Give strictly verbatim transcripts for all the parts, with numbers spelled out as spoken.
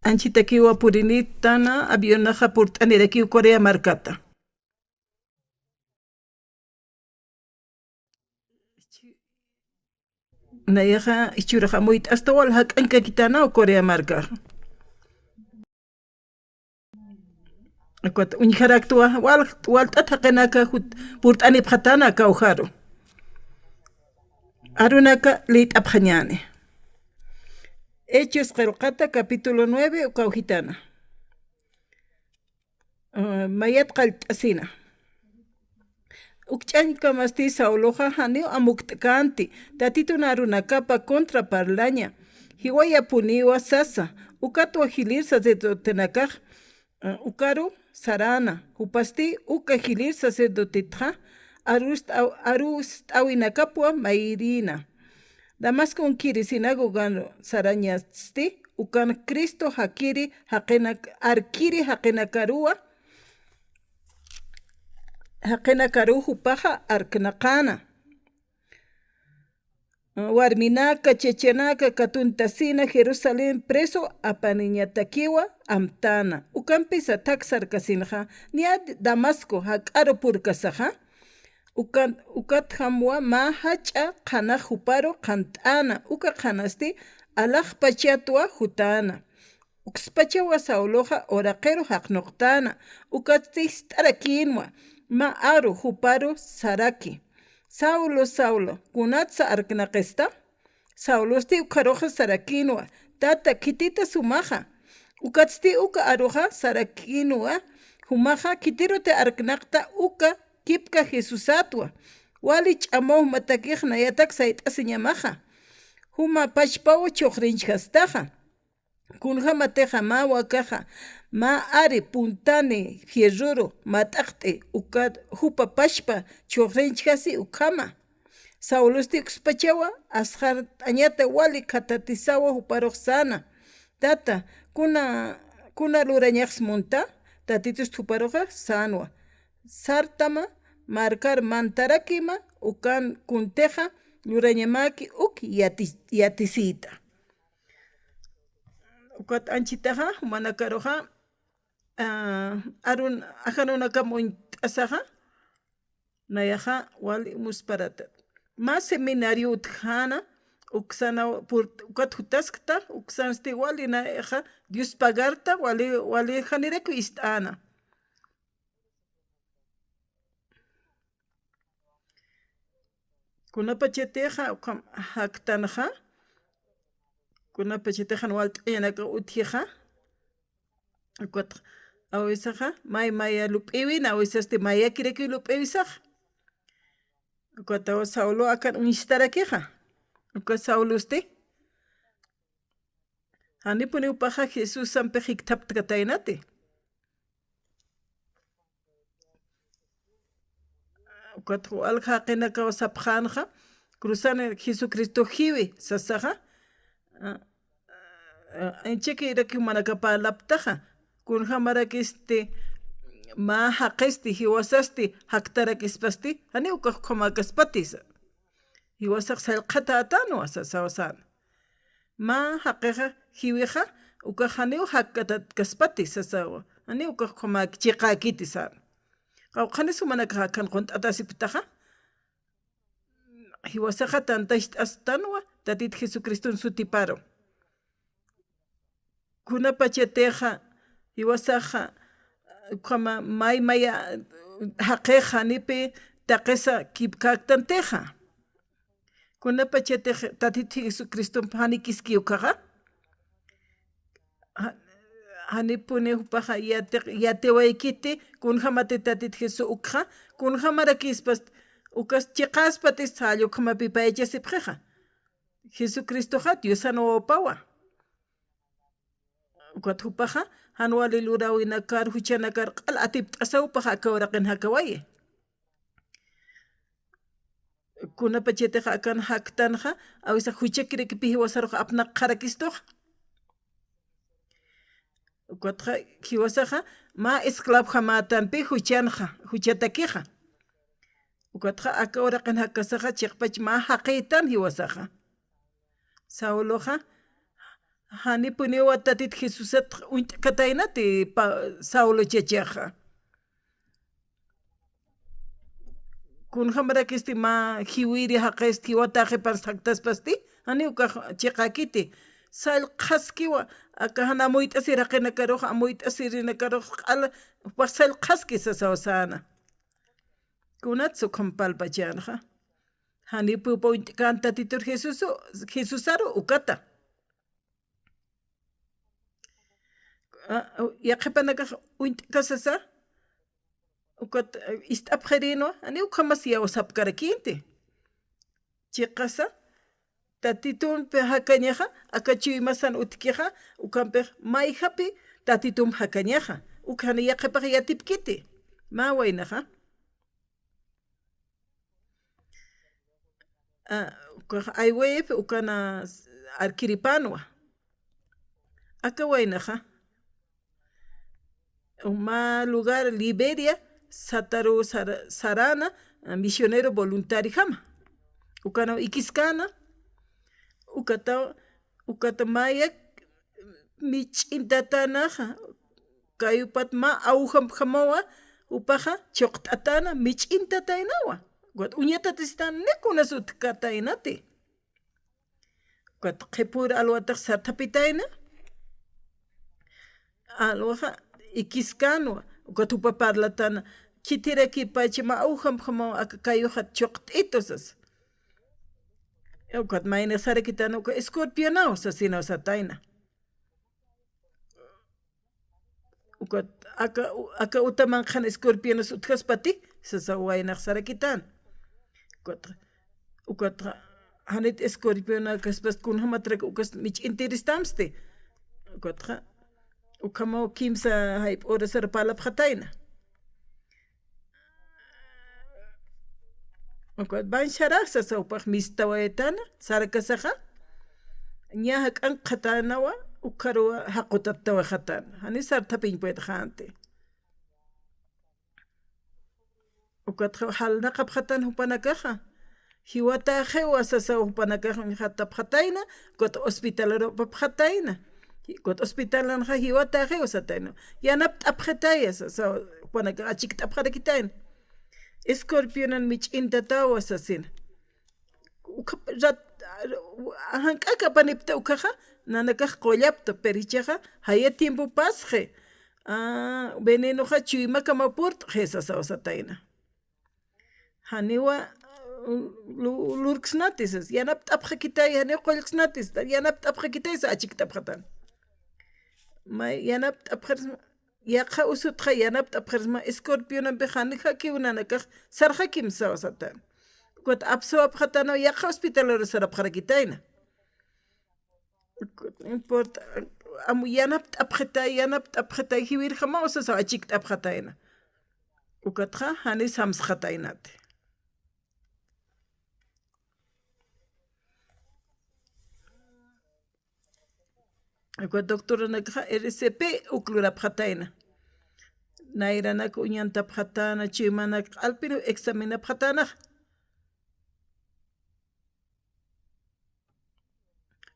Anchitakiwa purinitana, avionaxa purt'anirakiw Corea markata. Nayaxa, jichhürux amuyt'asta wal jak'ankakitanaw Corea markaxa. Ukat uñjaraktwa, wal, walt'at jaqinaka jut-, purt'anipxatana kawjaru. Arunaka liyt'apxañäni. Hechos qillqata, capítulo nueve, ukaw jitana. Ah, mayat qallt'asina. Ukch'añkamasti Sauloxa janiw amukt'känti, Tatitun arunakapa contra parlaña, jiwayapuniwa sasa, ukatwa jilïr sacerdotenakax, ah, ukaru saräna, jupasti uka jilïr sacerdotetxa, arust'aw-, arust'äwinakapwa mayrïna. Damasconkiri sinagogan sarañasti, ukan Cristo jakiri jaqinak-, arkiri jaqinakaruwa, jaqinakaruw jupaxa arknaqäna. Warminaka, chachanaka katuntasina Jerusalén preso apaniñatakiwa amtäna. Ukampisa thak sarkasinxa, niya Damasco jak'aru purkasaxa, ukat, ukatjamwa mä jach'a qhanax juparu qhant'äna, uka qhanasti alaxpachatwa jutäna. Ukspachawa Sauloxa uraqiru jaqnuqtäna, ukatsti jist'arakïnwa, mä aru juparu saraki: "Saulo, Saulo, ¿kunatsa arknaqista?" Saulosti ukxaruxa sarakïnwa: "Tata, khitita sumaxa." Ukatsti uka aruxa sarakïnwa jumaxa: "Khitiruti arknaqta uka kipka Jesusätwa. Wali ch'amaw jumatakix nayatak sayt'asiñamaxa. Juma pachpaw chhuxrinchjastaxa. Kunjämatixa mä wakaxa, mä ari puntani fierruru mat'aqt'i, ukat jupa pachpa chhuxrinchjasi ukhama." Saulosti ukspachawa asxart'añata wali khathatisawa juparux säna: "Tata, kuna, kuna lurañax munta?" Tatitust juparuxa sänwa: "Sartama markar mantarakima, ukan kuntixa lurañamäki uk yati-, yatisïta." Ukat anchitaxa, jumanakaruxa, ah, arun, ajanunakam uñt'asaxa, nayaxa wali musparatat. Mä seminario utjäna, uksana pur-, ukat jutaskta, uksansti wali nayaxa Dios pagarta, wali, wali janirakiw ist'äna. Kunapachatixa ukham jaktanxa, kunapachatixa jan walt'añanaka utjixa, ukat awisaxa may maya lup'iwin, awisasti mayakirakiw lup'iwisaxa. Ukat aw Saulo akan uñstarakixa, ukat Saulosti janipuniw jupaxa Jesusampix jikthaptkataynati. Ukat walja jaqinakaw sapxänxa, cruzan Jesucristo jiwi sasaxa, ah, ah, anchhakiraki jumanakap parlaptaxa, kunjämarakisti mä jaqisti, jiwasasti jaktarakispasti, janiw ukax ukhamäkaspatisa. Jiwasax sallqhatätanwa sasaw sän. Mä jaqixa, jiwixa, ukax janiw jakkatatkaspatis sasawa. Janiw ukax ukhamäki chiqäkiti sän. Qawqhanis jumanakax akan qunt'atasipktaxa, jiwasaxa tantacht'astanwa Tatit Jesucriston sutiparu. Kunapachatixa, jiwasaxa, ukhama may maya jaqix janipi taqisa kipkäktantixa. Kunapachatix Tatit Jesucristomp janikiski ukaxa. Ja-, janipuni jupaxa yati-, yatiwaykiti, kunjamati Tatit Jesu ukxa, kunjamarakispas, ukas chiqaspatis salla ukhamapi payachasipxixa. Jesucristoxa Diosan wawapawa. Ukat jupaxa, jan wali luräwinakar, juchanakar q'al atipt'asaw jupaxa aka uraqin jakawayi. Kunapachatix akan jaktanxa, awisax juchakirakipi jiwasarux apnaqxarakistux. Ukatxa, jiwasaxa, mä esclavjamätanpi juchanxa, juchatakixa. Ukatxa, aka uraqin jakasaxa, chiqpach mä jaqïtan jiwasaxa. Sauloxa, Janipuniwa Tatit Jesusat uñt'kataynati pa-, Saulo chachaxa. Kunjamarakisti mä jiwiri jaqisti, jiwata jaqipan jaktaspasti, janiw ukax chiqäkiti. Sallqaskiwa, aka jan amuyt'asir jaqinakarux, amuyt'asirinakarux, q'ala, jupax sallqaski sasaw säna. Kunatsa ukham palpachänxa. Janipuniw uñt'kän Tatitur Jesusu, Jesusaru ukata. A, yaqhipanakax uñt'kasasa, ukat, eh, ist'apxirïnwa, janiw ukhamas iyawsapkarakïnti. Chiqasa, Tatitumpi jakañaxa, aka chuymasan utjkixa, ukhampix mayjapi Tatitump jakañaxa. Uk jani yaqhipax yatipkiti. Mä waynaxa. A, ukax aywayip ukana s-, arkiripänwa. Aka waynaxa, mä lugar Liberia, Sataru sar-, sarana, a, misionero voluntarijama. Ukanaw ikiskäna, ukataw, ukata mayak mich'intatanaxa, kayupat mä awjampjamawa, jupaxa chuqt'atana, mich'intataynawa. Ukat uñatatistana, ni kunas utjkataynati. Ukat qhipür alwatax sarthapitayna. Alwaxa ikiskänwa, ukat jupa parlatana, khitirakipacha mä awjampjamawa aka kayuxat chuqt'itu sasa. Ukat mayni sarakitana, uka escorpionaw sasinaw satayna. Ukat aka, aka utamanx jan escorpionas utjaspati, sasa waynax sarakitän. Ukat, ukat janit escorpionakaspas kunjamatrak ukas mich'intiristamsti. Ukatxa, ukhamaw kimsa jayp'u urasar parlapxatayna. Ukat bancharax sasa jupax mistawaytana, sarkasaxa, ña jak'ankxatänawa, ukharuwa jaqutattawayxatäna. Jani sarthapiñ puedxänti. Ukatxa jalnaqapxatän jupanakaxa. Jiwatäxiwa sasa jupanakax uñjatapxatayna, ukat hospitalaru apapxatayna. Ukat hospitalanxa jiwatäxiwa satayna. Yanapt'apxitaya sasa jupanakax achikt'apxarakitayna. Escorpionan mich'intatäwa sasina. Uka rat-, jank'ak apanipta ukaxa, nanakax qullapta, pero jichhaxa, jaya tiempo pasxi. A, venenoxa chuymakama purt'xi sasaw satayna. Janiwa, lu-, lurksnati sas, yanapt'apxakitay, janiw qullksnati sas, yanapt'apxakitay sas, achikt'apxatan. May yanapt'apxarisma, yaqha usutxa yanapt'apxarisma, escorpionampi jani jakiw nanakax sarxakim saw satan. Ukat apsuwapxatanaw yaqha hospitalaru sarapxarakitayna. No importa, amu yanapt'apxitay, yanapt'apxitay, jiwirjamaw sasa achikt'apxatayna. Ukatxa, jani samsxataynati. Uka doctoranakxa R C P uk lurapxatayna. Nayranak uñantapxatäna, chuymanak q'alpin examinapxatänax.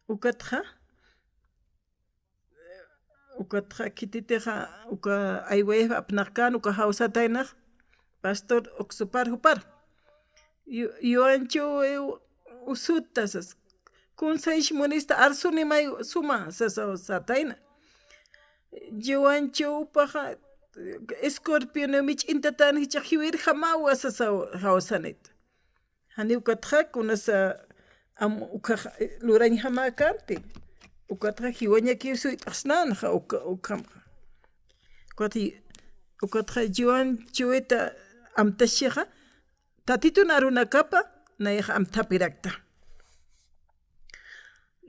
Ukatxa, ukatxa khititixa, uka aywayip apnaqkän, uka jawsataynax, pastor uksupar jupar. Yu-, yuwanchu, eh, usuta sas. Kunsaysh munista arsunimay suma sasa satayna. Yuwanchu paxa, escorpion mich'intatän jichhax jiwirjamawa sasa jawsanit. Jani ukatxa kunasa am ukhax lurañjamäkänti. Ukatxa jiwañakiw suyt'axsnänxa uka, ukhamxa. Ukat, ukatxa Joan Chueta amtashixa, Tatitun arunakapa, nayax amthapirakta.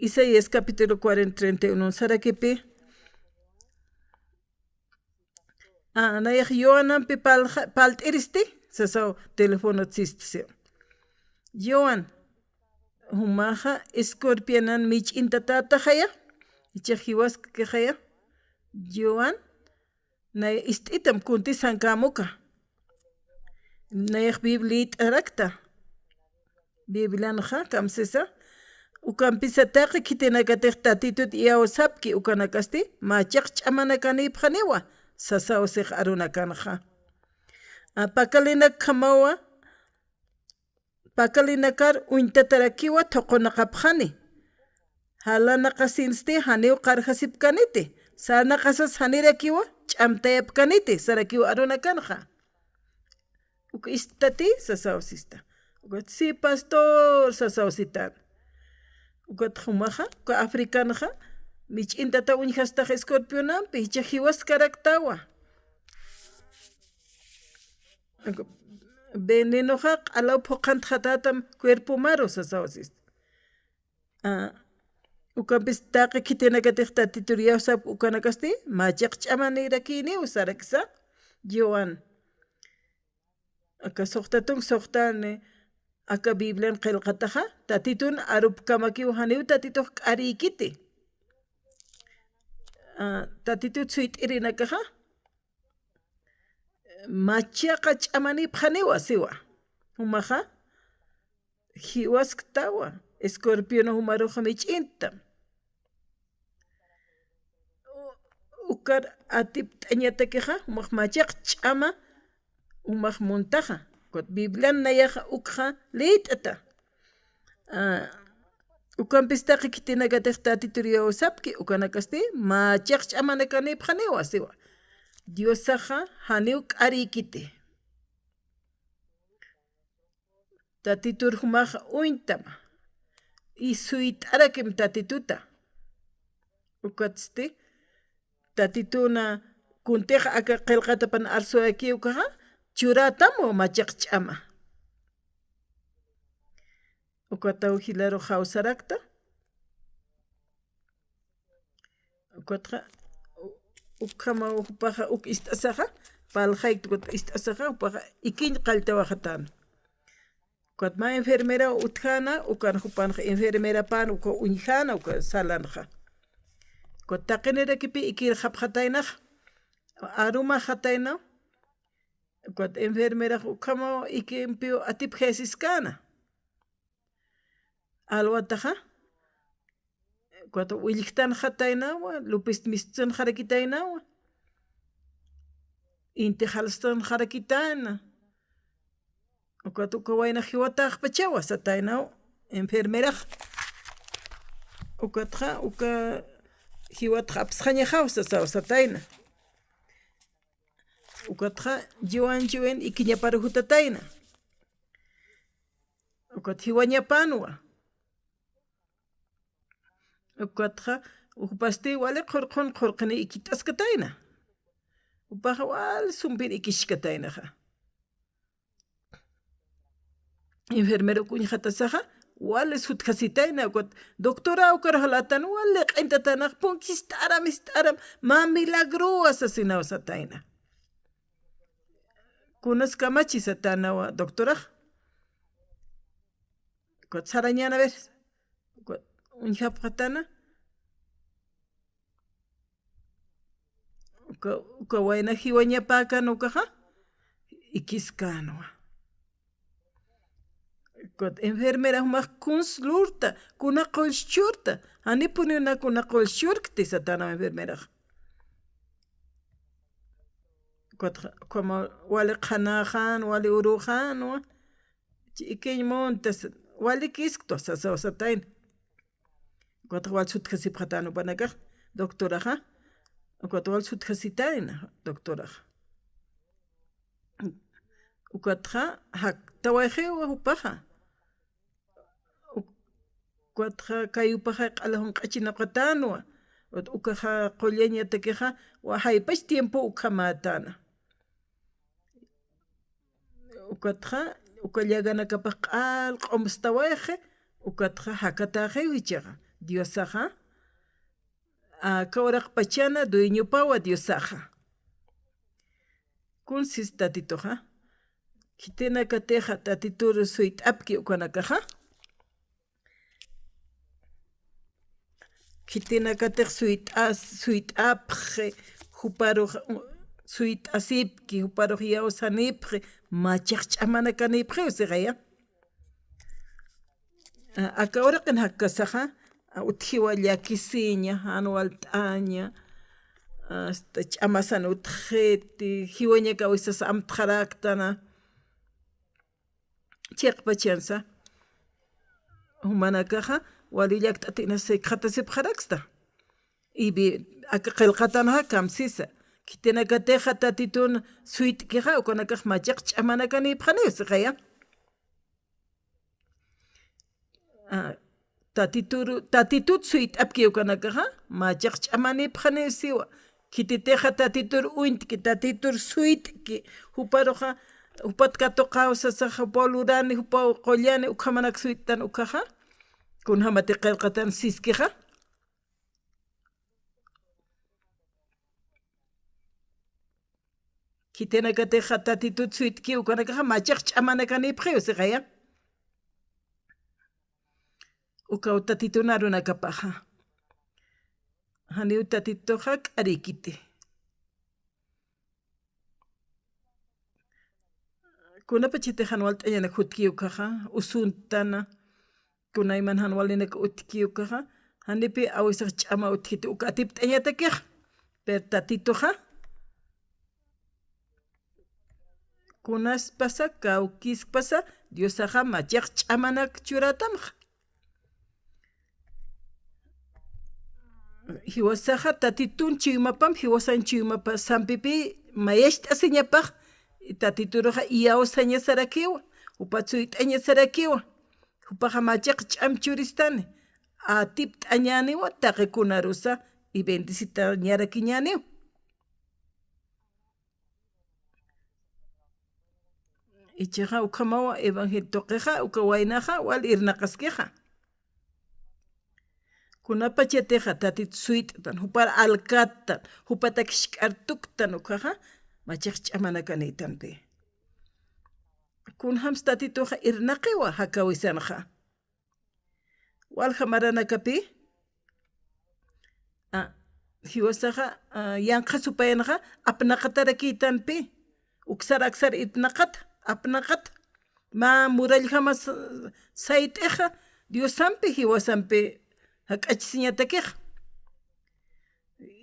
Isaías capítulo cuarenta, treinta y uno sarakipi, a, nayax Joanampi palxa-, palt'iristi, sasaw teléfono tsistsi. Joan, jumaxa escorpionan mich'intatätaxaya, jichhax jiwaskakixaya. Joan, nay ist'itam kuntisankämuka. Nayax Bibliayt'arakta. Biblianxa, kamsisa, Ukampisa taqi khitinakatix Tatitut iyawsapki ukanakasti, machaq ch'amanakanïpxaniwa, sasaw six arunakanxa. A, pakalinak khamawa, pakalinakar uñtatarakiwa thuqunaqapxani. Jalanaqasinsti janiw qarjasipkaniti, sarnaqasas janirakiwa ch'amtayapkaniti, sarakiw arunakanxa. Uk istati, sasaw sista. Ukat, sí, pastor, sasaw sitan. Ukat jumaxa, uka africanxa, mich'intata uñjastax escorpionampi, jichha jiwaskaraktawa. Venenoxa q'alaw phuqhantxatatam cuerpomaru, sasaw sista. A, ukampis taqi khitinakatix Tatitur iyawsapki ukanakasti, machaq ch'amanirakïniw saraksa, Joan. Aka suxta tunk suxtani, aka Biblian qillqataxa, Tatitun arupkamakiw janiw Tatitux k'arïkiti. A, Tatitut suyt'irinakaxa, machaqa ch'amanïpxaniwa siwa. Jumaxa, jiwasktawa, escorpión jumarux mich'intam. U-, ukar atipt'añatakixa, jumax machaq ch'ama, jumax muntaxa. Ukat Biblian nayaxa ukxa liyt'ata. A, ukampis taqi khitinakatix Tatitur iyawsapki, ukanakasti, machaq ch'amanakanïpxaniwa siwa. Diosaxa, janiw k'arïkiti. Tatitur jumax uñtama. Y suyt'arakim Tatituta. Ukatsti, Tatituna kuntix aka qillqatapan arsuwayki ukaxa, churätam machaq ch'ama. Ukataw jilaru jawsarakta. Ukatxa, u-, ukhamaw jupaxa uk ist'asaxa, parlxaykta ukat ist'asaxa, jupaxa ikiñ qalltawaxatän. Ukat mä enfermera utjäna, ukan jupanxa enfermerapan, uka uñjäna, uka salanxa. Ukat taqinirakipi ikirxapxataynax, arumaxatayna, ukat enfermerax ukhamaw ikimpiw atipjayasiskäna. Alwataxa, ukat willjtanxataynawa, lupist mistsunxarakitaynawa, inti jalstanxarakitayna. Ukat uka wayna jiwataxpachawa sataynaw, enfermerax. Ukatxa, uka jiwatxa apsxañaxaw sasaw satayna. Ukatxa, jiwan jiwin ikiñaparu jutatayna. Ukat jiwañapanwa. Ukatxa, jupasti wali qhurqhun qhurqini ikit'askatayna. Jupaxa wali sumpin ikiskataynaxa. Enfermero kuñjatasaxa, wali sutjasitayna, ukat, doctora, ukar jalatan, wali q'intatanax, punkist'aram, ist'aram, mä milagrowa sasinaw satayna. Kunas kamachi satanawa, doctorax. Ukat sarañana ver. Ukat uñjapxatana. Uka, uka wayna jiwañapäkan ukaxa, ikiskänwa. Ukat enfermera jumax kuns lurta, kuna qullchurta, janipuniw kuna qullchurkti satanaw enfermerax. Ukat, ukhama wali qhanaxan, wali uruxanwa, chi ikiñ muntas, wali kisktwa sasaw satayna. Ukatxa wal sutjasipxatän jupanakax, doctoraxa. Ukatxa wal sutjasitayna, doctoraxa. Ukatxa, jaktawayxiwa jupaxa. Uk-, ukatxa kayupaxa q'ala junq'achinaxatänwa. Ukat ukaxa qullañatakixa, wa jaypach tiempo ukhamätäna. Ukatxa, uka llaganakapax q'al q'umstawayxi, ukatxa jakatäxiw jichhaxa. Diosaxa, aka uraqpachana dueñopawa Diosaxa. Kunsis Tatituxa, khitinakatixa Tatitur suyt'apki ukanakaxa. Khitinakatix suyt'as-, suyt'apxi, juparux, u-, suyt'asipki, juparux iyawsanipxi, machaq ch'amanakanipxiw sixaya. A, aka uraqin jakkasaxa, a, utjiwa llakisiña, jan walt'aña, hasta ch'amasan utjiti, jiwañak a veces amtxaraktana. Chiqpachansa, jumanakaxa wali llakt'atinas jikxatasipxaraksta. Y bi, aka qillqatanxa kamsisa. Khitinakatixa Tatitun suyt'kixa, ukanakax machaq ch'amanakanïpxaniw sixaya. A, Tatituru, Tatitut suyt'apki ukanakaxa, machaq ch'amanïpxaniw siwa. Khititixa Tatitur uñt'ki, Tatitur suyt'ki, juparuxa, jupat katuqaw sasaxa, jupaw lurani, jupaw qullani, ukhamanak suyt'tan ukaxa. Kunjamati qillqatan siskixa. Khitinakatixa Tatitut suyt'ki ukanakaxa machaq ch'amanakanïpxiw sixaya. Ukaw Tatitun arunakapaxa. Janiw Tatituxa k'arïkiti. Kunapachatix jan walt'añanak jutki ukaxa, usuntana, kunayman jan walinak utjki ukaxa, janipi a veces ch'ama utjiti uka atipt'añatakixa. Pero Tatituxa, kunaspasa, kawkiskpasa, Diosaxa machaq ch'amanak churatamxa. Jiwasaxa Tatitun chuymapam, jiwasan chuymapasampipi mayacht'asiñapax, Tatituruxa iyawsañasarakiwa, jupa suyt'añasarakiwa, jupaxa machaq ch'am churistani, atipt'añäniwa, taqikunarusa, y bendecitañarakiñäniw. Ichaxa ukhamawa evangelio tuqixa, uka waynaxa, wal irnaqaskixa. Kunapachatixa Tatit suyt'tan, jupar alkattan, jupatak jisk'ar tuktan ukaxa, machaq ch'amanakanïtanpi. Kunjams Tatituxa irnaqiwa jakawisanxa. Walja maranakapi, a, jiwasaxa, a, yanqha supayanxa apnaqatarakïtanpi, uksar aksar ipnaqata, apnaqata, mä muralljamas sayt'ixa, Diosampi, jiwasampi jak'achasiñatakixa.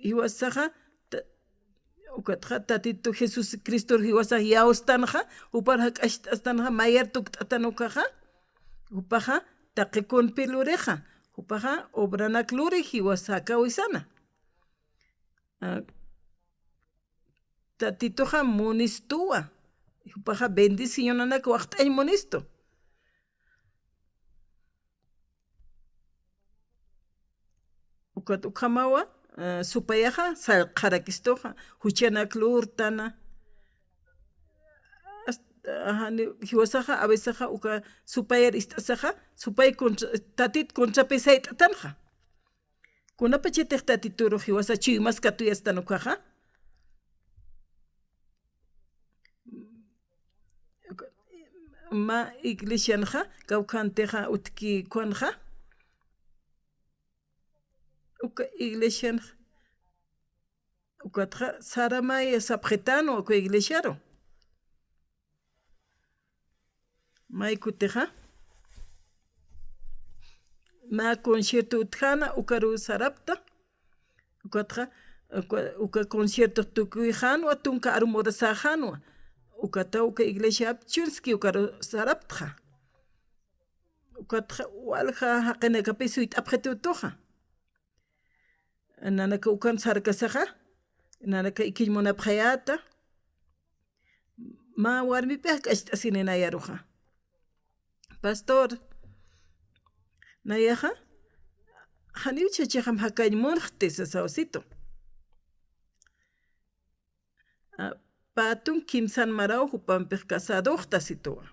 Jiwasaxa, ta-, ukatxa Tatitu Jesucristor jiwasax yawstanxa, jupar jak'acht'astanxa, mayar tukt'atan ukaxa, jupaxa taqikunpi lurixa, jupaxa obranak luri jiwasa jakawisana. A, Tatituxa munistuwa, jupaxa bendicionanak waxt'añ munistu. Ukat ukhamawa, eh, supayaxa, sallqarakistuxa, juchanak lurtana. Hasta, ajá, ni, jiwasaxa, a vecesaxa, uka supayar ist'asaxa, supay contra, Tatit contrapi sayt'atanxa. Kunapachatix Tatituru jiwasa chuymas katuyastan ukaxa. Mä iglesianxa, kawkhantixa utjki ukanxa. Uka iglesianxa. Ukatxa saramaya sapxitanwa uka iglesiaru. May kutixa, mä concierto utjäna, ukaru sarapta. Ukatxa, uka, uka concierto tukuyxänwa, tunka arum urasäxänwa. Ukata uka iglesiap chunski ukaru saraptxa. Ukatxa walja jaqinakapï suyt'apxiti utuxa. Nanaka ukan sarkasaxa, nanaka ikiñ munapxayäta. Mä warmipï jak'acht'asini nayaruxa. Pastor, nayaxa, janiw chachixam jakañ munxti sasaw situ. A, pä tun kimsan maraw jupampix casadoxta situwa.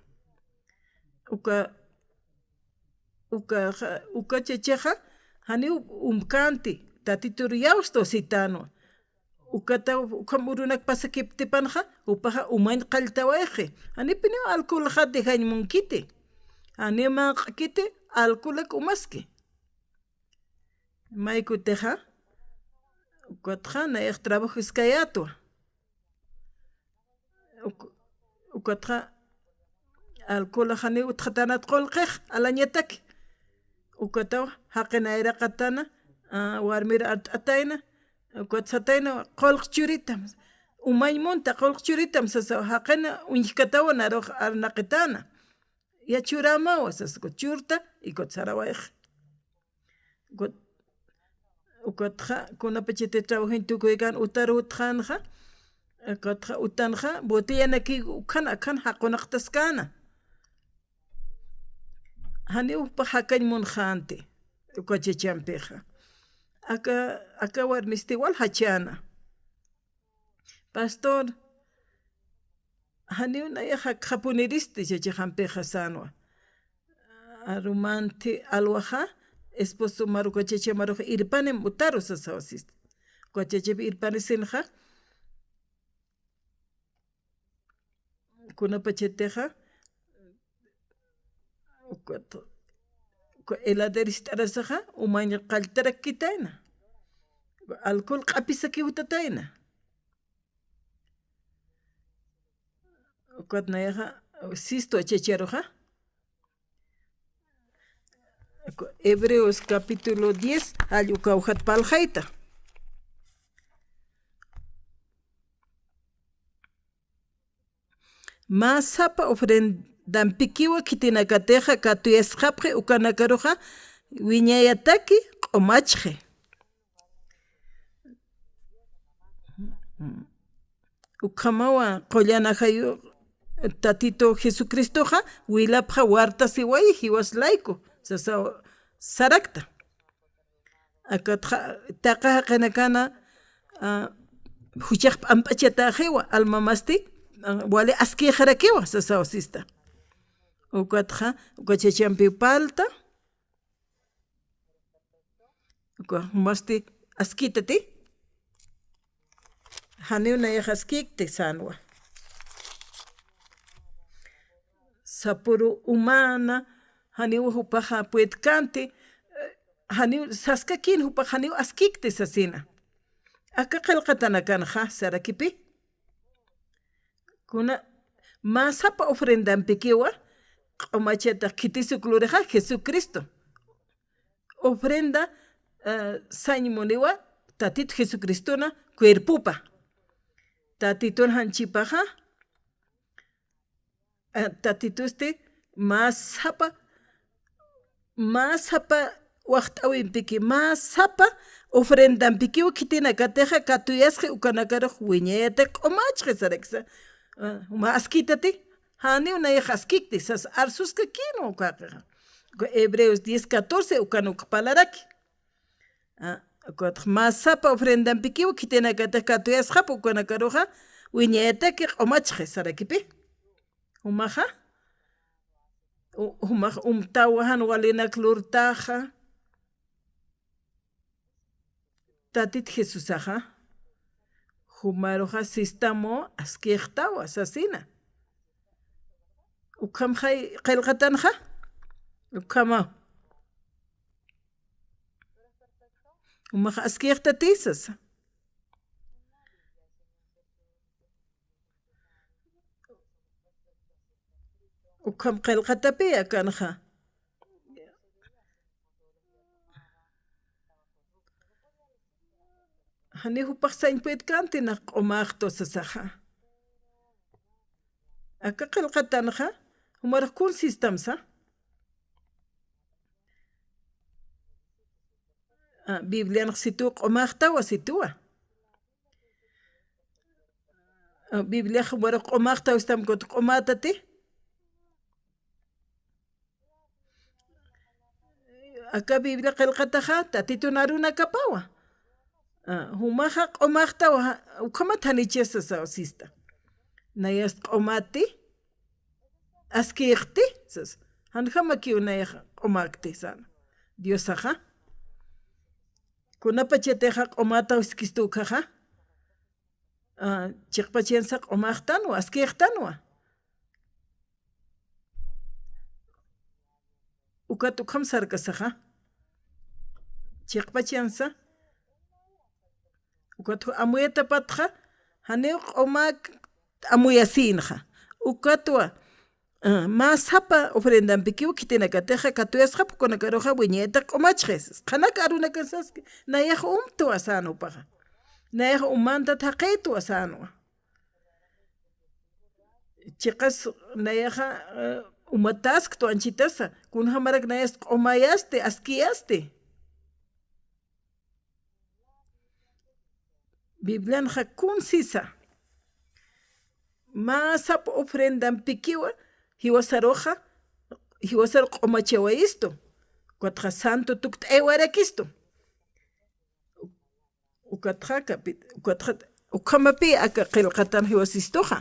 Uka, uka, uka chachaxa, janiw umkänti, Tatitur yawstwa sitänwa. Ukata, ukham urunak pasakiptipanxa, jupaxa umañ qalltawayxi. Janipiniw alcoholxa dejañ munkiti. Janiw manq'kiti, alcoholak umaski. May kutixa, ukatxa, nayax trabajo iskayätwa. Uk-, ukatxa, alcoholax janiw utxatänat qullqix, alañataki. Ukataw jaqin ayraqatana, a, warmir art'atayna, ukat satayna, qullq churitam, umañ munta, qullq churitam sasaw, jaqin uñjkatawa narux arnaqitana. Ya churamawa sas, ukat churta, y ukat sarawayx. Ukat, ukatxa, kunapachati trabajoñ tukuykan utar utxanxa, ukatxa, utanxa, botellanaki ukhan, akhan jaqunaqtaskana. Janiw jupax jakañ munxänti, uka chachampixa. Aka, aka warmisti wal jachäna. Pastor, janiw nayax jakxapuniristi chachixampixa sänwa. Arumanti alwaxa, esposo maru uka chachamarux irpanim utaru sasaw sisti. Uka chachap irpanisinxa, kunapachatixa, ukat, uka heladerist'arasaxa, umañ qalltarakkitayna. Alcohol q'apisakiw utatayna. Ukat nayaxa, sistu chacharuxa. Hebreos capítulo diez, jall uka ukat parlxayta. Mä sapa ofrendampikiwa khitinakatixa katuyasxapxi ukanakaruxa wiñayataki q'umachxi. Ukhamawa qullan ajayu Tatitu Jesucristoxa wilapxa wartasiwayi jiwas layku, sasa sarakta. Akatxa, taqa jaqinakana, a, juchax p'amp'achataxiwa, alma masti, a, wali askixarakiwa, sasaw sista. Ukatxa, uka chachampiw parlta, uka masti askitati, janiw nayax askikti sänwa. Sapüru umana, janiw jupaxa puedkanti, eh, janiw saskakïn jupax janiw askikti sasina. Aka qillqatanakanxa, sarakipi. Kuna mä sapa ofrendampikiwa, q'umachatax khitis uk lurixa Jesucristo. Ofrenda, eh, sañ muniwa Tatitu Jesucristona cuerpopa. Tatitun janchipaxa, eh, Tatitusti mä sapa, mä sapa waxt'äwimpiki, mä sapa ofrendampikiw khitinakatixa katuyasxi ukanakarux wiñayataki q'umachxi saraksa. Eh, mä askitati, janiw nayax askikti, sas arsuskakïnwa ukaqixa. Hebreos diez catorce ukan uk parlaraki. A, ukatxa mä sapa ofrendampikiw khitinakatix katuyasxapxi ukanakaruxa wiñayataki q'umachxi sarakipi. Jumaxa, u-, jumax umtawa jan walinak lurtaxa. Tatit Jesusaxa, jumaruxa sistamu askixtawa sasina. Ukhamxay qillqatanxa, ukhamaw. Jumax askixtati sasa. Ukham qillqatapi akanxa. Janiw jupax sañ puedkanti nax q'umaxtu sasaxa. Aka qillqatanxa, jumarux kun sistamsa. A, Biblianx situ q'umaxtawa situwa. A, Bibliax jumarux q'umaxtaw sistam kut q'umatati. Aka Biblia qillqataxa, Tatitun arunakapawa. A, jumaxa q'umaxtawa, ukhamat janichasa saw sista. Nayast q'umati, askixti, sas. Janjamakiw nayax q'umakti sana. Diosaxa. Kunapachatixa q'umataw siskistu ukhaxa. A, chiqpachansa q'umaxtanwa, askixtanwa. Ukat ukham sarkasaxa. Chiqpachansa. Ukat amuyatapatxa, janiw q'umak amuyasïnxa. Ukatwa, Ah, mä sapa ofrendampikiw khitinakatixa katuyasxapxi, kunakaruxa wiñayta q'umachxi. Qhanak arunakan saski, nayax umtwa sänwa jupaxa. Nayax umantat jaqïtwa sänwa. Chiqas nayaxa, eh, umatasktwa anchhitasa, kunjamarak nayas q'umayasti, askiyasti. Biblianxa kun sisa, mä sapa ofrendampikiwa jiwasaruxa, jiwasar q'umachawayistu, ukatxa santo tukt'aywarakistu. Ukatxa kapi-, ukatxa ukhamapi aka qillqatan jiwasistuxa.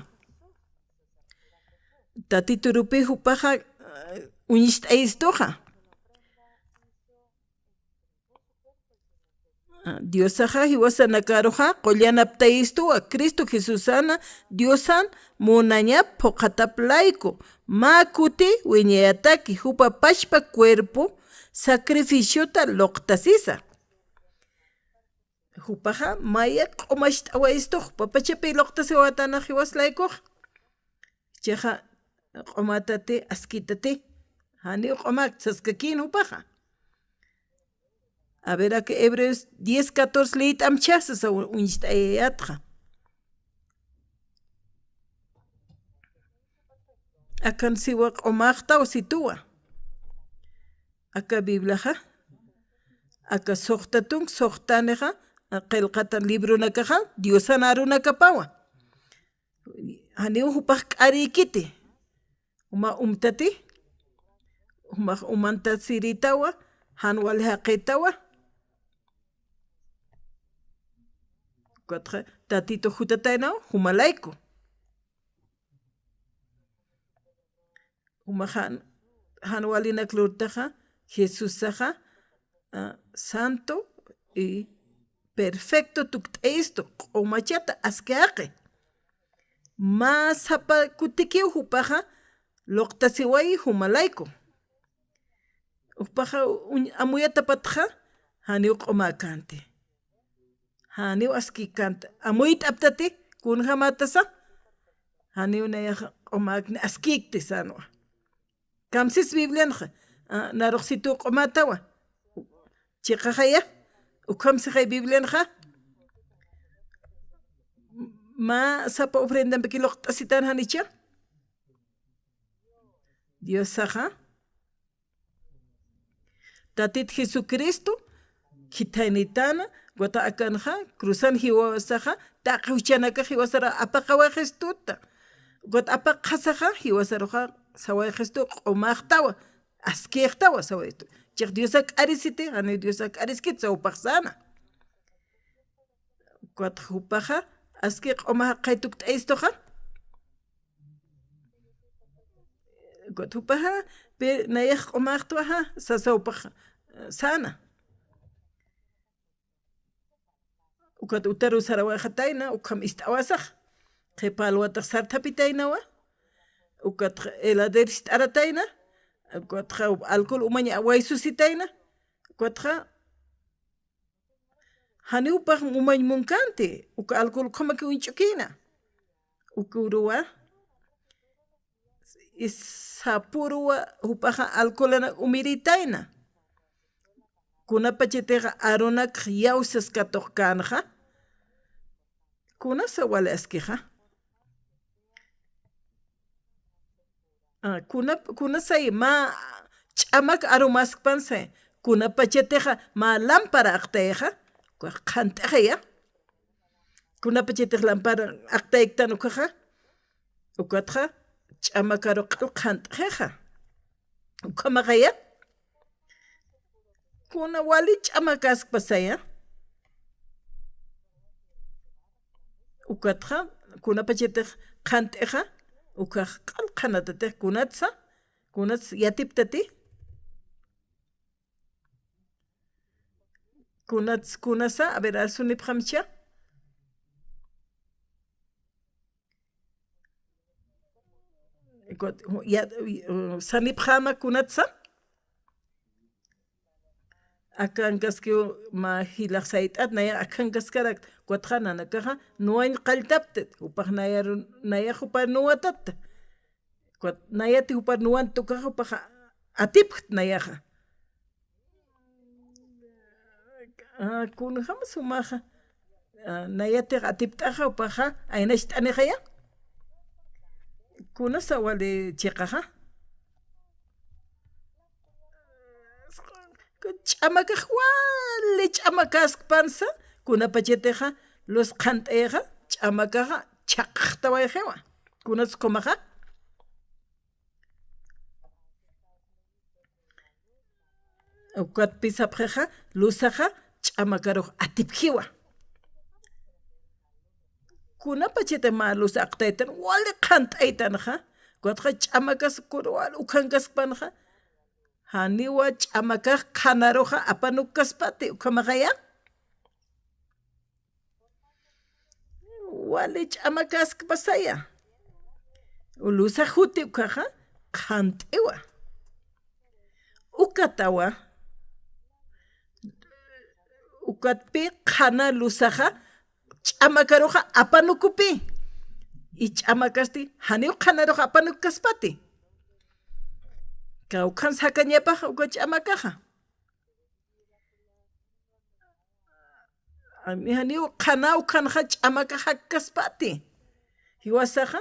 Tatiturupi jupaxa, eh, uñist'ayistuxa. Diosaxa jiwasanakaruxa qullanaptayistuwa, Cristo Jesusana Diosan munañap phuqhatap layku, mä kuti wiñayataki jupa pachpa cuerpo sacrificiota luqtasisa. Jupaxa maya q'umacht'awayistu, jupa pachapi luqtasiwatanax jiwas laykuxa. Chiqa q'umatati, askitati, janiw q'umak saskakïn jupaxa. A ver, aka Hebreos diez catorce liyt'amchasa sa uñst'ayayatxa. Akan siwa q'umaxtaw situwa. Aka Bibliaxa, aka suxta tunk, suxtanixa, qillqatan libronakaxa, Diosan arunakapawa. Janiw jupax k'arïkiti. Uma umtati, jumax umantasirïtawa, jan wali jaqïtawa. Ukatxa, Tatitu jutataynaw, jumalayku. Jumax jan, jan walinak lurtaxa, Jesusaxa, ah, santo y perfecto tukt'ayistu, q'umachata aski jaqi. Mä sapa kutikiw jupaxa luqtasiwayi jumalayku. Jupaxa uñ-, amuyatapatxa, janiw q'umäkänti. Janiw askïkänti. Amuyt'aptati, kunjamatasa, janiw nayax q'umäkni askïkti sänwa. Kamsis Biblianxa, ah, narux situw q'umätawa. Chiqaxaya, ukham sixay Biblianxa. Mä sapa ofrendampiki luqt'asitän janicha. Diosaxa. Tatit Jesucristo, khithaynïtäna, ukat akanxa, cruzan jiwasaxa, taqi juchanakax jiwasar apaqawayxistuta. Ukat apaqxasaxa, jiwasaruxa, sawayxistu, q'umaxtawa, askïxtawa, sawayistu. Chiq Diosak k'arisiti, janiw Diosak k'ariskit, sawpax säna. Ukat jupaxa, aski q'uma jaqay tukt'ayistuxa. Ukat jupaxa, pe nayax q'umaxtwaxa, sasa jupax, eh, säna. Ukat utaruw sarawayxatayna, ukham ist'awasax. Qhipa alwatax sarthapitaynawa. Ukat helader ist'aratayna. Ukat alcohol umañ waysusitayna. Ukatxa, janiw jupax umañ munkänti, uka alcohol ukhamaki uñch'ukïna. Uka uruwa, sapüruwa jupaxa alcoholanak umirïtayna. Kunapachatixa arunakx iyawsas katuqkänxa, kunasa wali askixa. Ah, kuna, kunasay mä ch'amak arumaskpan say, kunapachatixa mä lámpara aqtayxa, ukax qhant'ixaya. Kunapachatix lámpara aqtayktan ukaxa, ukatxa ch'amakaru q'al qhant'ixixa. Ukhamaxaya. Kuna wali ch'amakäskpasaya. Ukatxa, kunapachatix qhant'ixa, ukax q'al qhanatatix kunatsa, kunats yatiptati. Kunats, kunasa, a ver, arsunipxamcha. Kut-, ya, uh, sanipxäma kunatsa. Akankaskiw mä jilax sayt'at, naya akankaskarak, kutxa nanakaxa, nuwañ qalltaptit, jupax nayaru, nayax jupa nuwatatta. Ukat nayati jupar nuwant ukaxa, jupaxa atipkt nayaxa. Ah, kunjam sumaxa. Ah, nayatix atipt'axa, jupaxa aynacht'anixaya. Kunasa wali chiqaxa. Ch'amakax wali ch'amakaskpansa, kunapachatixa luz qhant'ayaxa, ch'amakaxa chhaqxtawayxiwa. Kunas ukhamaxa. Ukatpï sapxixa, luzaxa ch'amakarux atipjiwa. Kunapachati mä luz aqtaytan, wali qhant'aytanxa, ukatxa ch'amakas kun wali ukhankaskpanxa, janiwa ch'amakax qhanaruxa apanukkaspati, ukhamaxaya. Wali ch'amakaskpasaya. Luzax juti ukaxa qhant'iwa. Ukatawa. Ukatpï qhana luzaxa ch'amakaruxa apanukupï. Y ch'amakasti janiw qhanaruxa apanukkaspati. Kawkhan sakañapaxa uka ch'amakaxa. Janiw qhana ukhanxa ch'amakax jakkaspati. Jiwasaxa,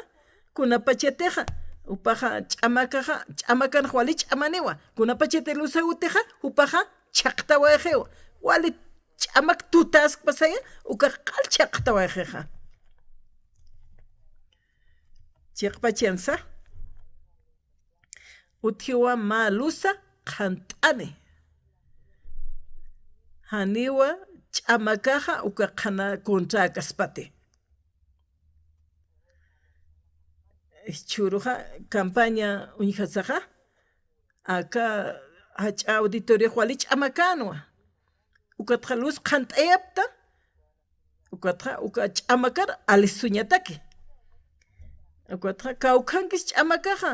kunapachatixa, jupaxa ch'amakaxa, ch'amakanx wali ch'amaniwa. Kunapachati luzax jutixa, jupaxa chhaqtawayxiwa. Wali ch'amak tutaskpasaya, ukax q'al chhaqtawayxixa. Chiqpachansa. Utjiwa mä luza qhant'ani. Janiwa ch'amakaxa uka qhana contrakaspati. Jichhüruxa campaña uñjasaxa, aka jach'a auditoriox wali ch'amakänwa. Ukatxa luz qhant'ayapta, ukatxa, uka ch'amakar alisuñataki. Ukatxa, kawkhankis ch'amakaxa,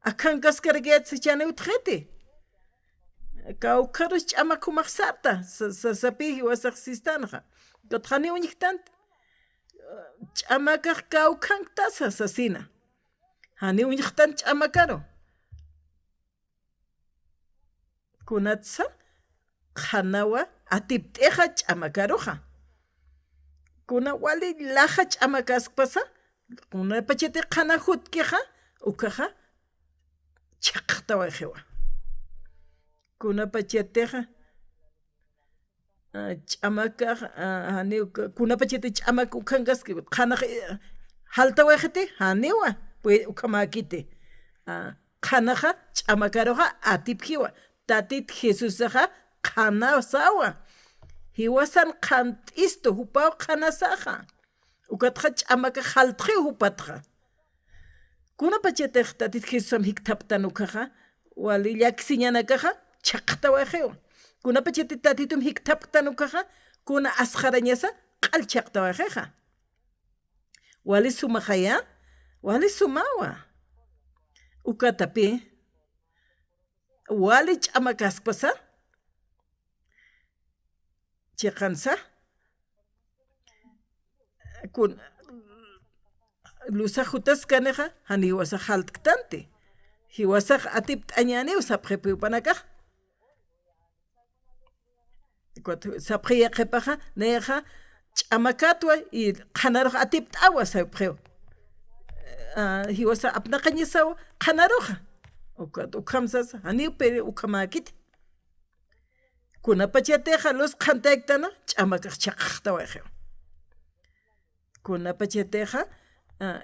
akhankaskarakiyät sachani utjxiti. Kawkharus ch'amak jumax sarta, sa-, sa-, sapï jiwasax sistanxa. Ukatxa, janiw uñjktanti. Ch'amakax kawkhanktasa sasina. Janiw uñjktan ch'amakaru. Kunatsa, qhanawa atipt'ixa ch'amakaruxa. Kuna wali laxa ch'amakaskpasa, kunapachati qhana jutkixa, ukaxa chhaqtawayxiwa. Kunapachatixa, ah, ch'amakax, ah, janiw, kunapachati ch'amak ukhankaski, qhanax, eh, jaltawayxiti, janiwa, pues, ukhamäkiti. Ah, qhanaxa, ch'amakaruxa, atipjiwa. Tatit Jesusaxa, qhanasawa. Jiwasan qhant'istu, jupaw qhanasaxa. Ukatxa ch'amakax jaltxiw jupatxa. Kunapachatix Tatit Jesusam jikthaptan ukaxa, wali llakisiñanakaxa, chhaqtawayxiw. Kunapachati Tatitum jikthaptan ukaxa, kuna asxarañasa, q'al chhaqtawayxixa. Wali sumaxaya, wali sumawa. Ukatapï, wali ch'amakaskpasa, chiqansa, kun, luzax jutaskanixa, janiw jiwasax jalt'ktanti. Jiwasax atipt'añäniw sapxipï jupanakax. Sapxi yaqhipaxa, nayaxa, ch'amakatwa, y qhanarux atipt'awa sapxiw. Ah, jiwasax apnaqañasaw, qhanaruxa. Ukat, ukham sasa, janiw piri ukhamäkiti. Kunapachatixa luz qhantayktana, ch'amakax chhaqxtawayxiw. Kunapachatixa, ah,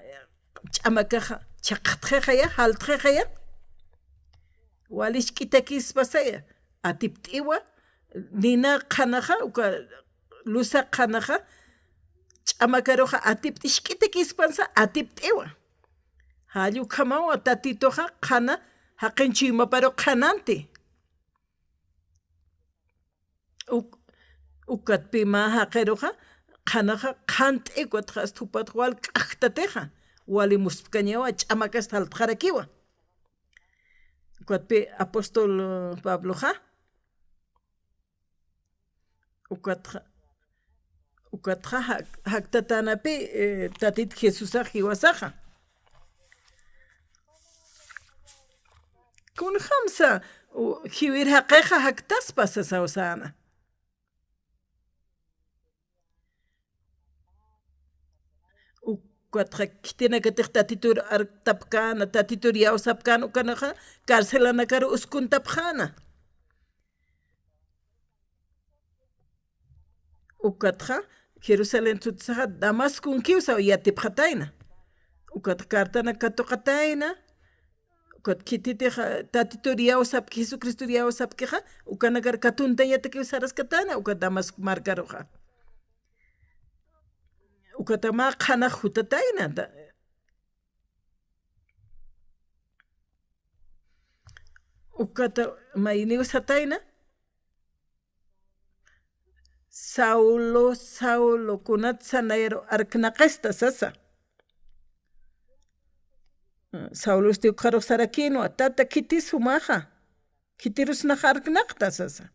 ch'amakaxa chhaqxtxixaya, jaltxixaya. Wali jisk'itakïspasaya, atipt'iwa, nina qhanaxa, uka luza qhanaxa, ch'amakaruxa atipt'i, jisk'itakïspansa, atipt'iwa. Jall ukhamawa, Tatituxa qhana, jaqin chuymaparu qhananti. Uk-, ukatpï mä jaqiruxa, qhanaxa qhant'i, ukatxa asta jupat wal k'ajtatixa, wali muspkañawa, ch'amakasti jaltxarakiwa. Ukatpï apóstol Pabloxa, ukatxa, ukatxa jak-, jaktatanapï, eh, Tatit Jesusax jiwasaxa. Kunjamsa, u, jiwir jaqixa jaktaspa sasaw säna. Ukatxa khitinakatix Tatitur arktapkäna, Tatitur iyawsapkäna, ukanaxa carcelanakaru uskuntapxäna. Ukatxa Jerusalén sutsaxa Damascunkiw saw yatipxatayna. Ukatxa cartanak katuqatayna. Ukat khititix Tatitur iyawsapki, Jesucristur iyawsapkixa, ukanakar katuntañatakiw saraskatayna, ukat Damasco markaruxa. Ukata mä qhanax jutatayna, da-, ukata mayniw satayna, "Saulo, Saulo, kunatsa nayaru arknaqista?" sasa. Saulosti ukxarux sarakïnwa, "Tata, khitis jumaxa, khitirus nax arknaqta?" sasa.